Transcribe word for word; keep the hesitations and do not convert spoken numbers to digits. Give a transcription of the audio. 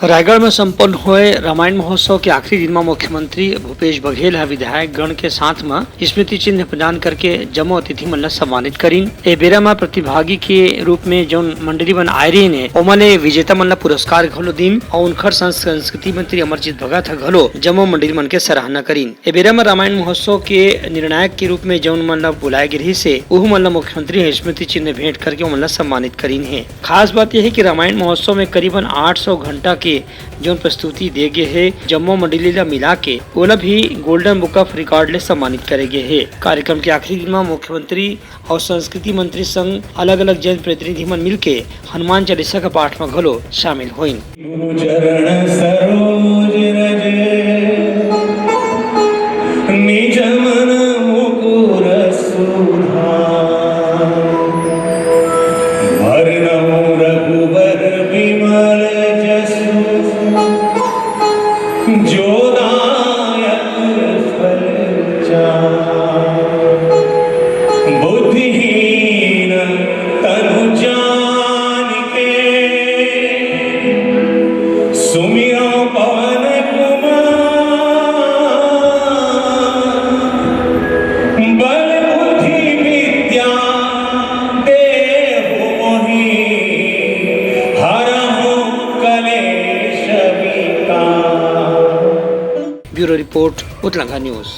रायगढ़ म संपन्न होए रामायण महोत्सव के आखिरी दिन म मुख्यमंत्री भूपेश बघेल ह विधायक गण के साथ म स्मृति चिन्ह प्रदान करके जम्मो अतिथि मन ल सम्मानित करिन। ए बेरा म प्रतिभागी के रूप में जौन मंडली मन आए रहिन हे, ओमन ले विजेता मन ल पुरस्कार घलो दिन अउ उनखर संग संस्कृति मंत्री अमरजीत भगत ह घलो जम्मो मंडली मन के सराहना करिन। ए बेरा म रामायण महोत्सव के निर्णायक के रूप में जौन मन ल बुलाए गे रहिस हे, उहू मन ल मुख्यमंत्री ह स्मृति चिन्ह भेंट करके ओमन ल सम्मानित करिन हे। खास बात यह है कि रामायण महोत्सव में करीबन आठ सौ घंटा के जौन प्रस्तुति दे गे हे, जम्मो मंडली ला मिला के ओला भी Golden Book of Record ले सम्मानित करे गे हे। कार्यक्रम के आखिरी दिन म मुख्यमंत्री अउ संस्कृति मंत्री संग अलग-अलग जनप्रतिनिधि मन मिलके हनुमान चालीसा के पाठ म घलो शामिल होइन। गुरु चरण सरोज रज, निज मन मुकुर सुधार। वरनउँ रघुबर विमल जसु, जो दायक फल चार। बुद्धिहीन तनु जानिके, सुमिरौं पवन कुमार। बल बुद्धि विद्या देहु मोहि, हरहु कलेश विकार। Bureau report, Utlanga news.